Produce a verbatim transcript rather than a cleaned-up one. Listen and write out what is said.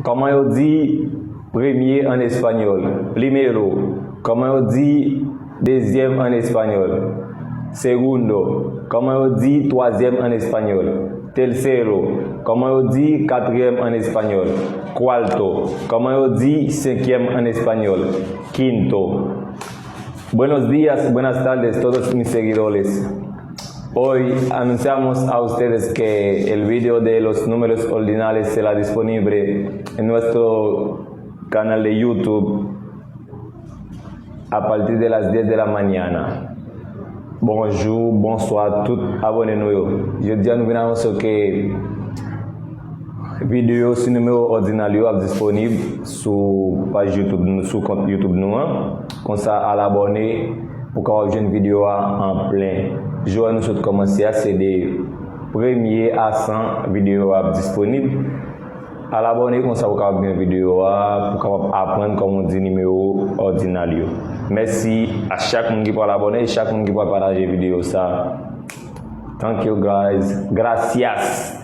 Kòman yo di premye an espanyòl? Primero. Kòman yo di dezyèm an espanyòl? Segundo. Kòman yo di twazyèm an espanyòl? Tercero. Kòman yo di katriyèm an espanyòl? Cuarto. Kòman yo di senkyèm an espanyòl? Quinto. Buenos días, buenas tardes, todos mis seguidores. Hoy anunciamos a ustedes que el video de los números ordinales será disponible en nuestro canal de YouTube a partir de las diez de la mañana. Bonjou, bonswa tout abòne nou yo. Jodi a nou vin anonse ke videyo sou nimewo òdinal yo ap disponib sou paj YouTube nou, sou kont YouTube nou an. Konsa al abòne pou kapab jwenn videyo a an plen. Jou a nou sot kòmanse a se de premye a san videyo a ap disponib. Al abòne konsa pou kapab gen videyo a, pou kapab aprann kòman di nimewo òdinal yo. Mèsi a chak moun ki pral abòne e chak moun ki pral pataje videyo sa. Thank you guys. Gracias.